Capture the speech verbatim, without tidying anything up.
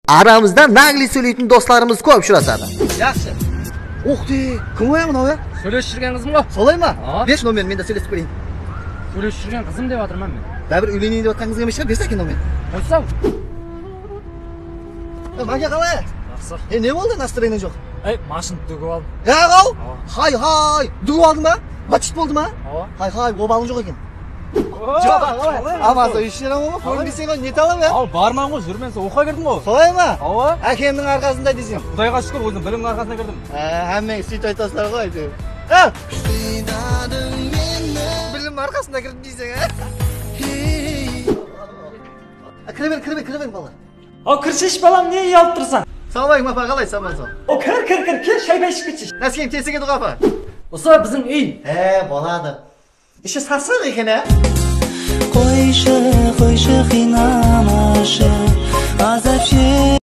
Aramızda nagli sóyleytin doslarımız kóp ushırasadı. Yaqshı. Uxte, kim oya mınaw ya? Sóylesip júrgen qızım ǵo. Solay ma? Awa. Bershi nomerin, men de sóylesip kóreyin. Sóylesip júrgen qızım dep atırman men. Báribir úyleneyin dep atqan qız emes shıǵar, bershi áke nomerin. Qoysaw. E, Máke, qalay? Jaqsı. E, ne boldı, nastroenień joq? Ey, mashın tógip aldım. Yaǵaw? Awa. Hay, hay, dúgip aldıń ba? Bachit boldı ma? Awa. Hay, hay, obalıń joq eken. Joq, qalay? Amansan, hesh jaramay ma? Kórinbeysen ǵoy, ne talam ya? Al, barman ǵoy, júrmen, sen oqıwǵa kirdiń ǵoy. Solay ma? Awa. Ákemniń arqasında deyseń. Qudayǵa shúkir, ózim bilimniń arqasında kirdim. Há, hámmeń sóytip aytasızlar ǵoy, áytewir. Há! Bilim arqasında kirdim deyseń, há? Kire ber, kire ber, kire ber, bala. Aw, kirsesh, balam, ne uyalıp tursań? Salawma aleykum, apa, qalaysız, amansan? O, kir, kir, kir, kel, shay iship ketsesh. Náskeng tesik edi ǵo, apa. Usı biziń úy. He, boladı. Ishi sarsıq eken, á? Qoyshı, qoyshı, qıynamashı, azap she-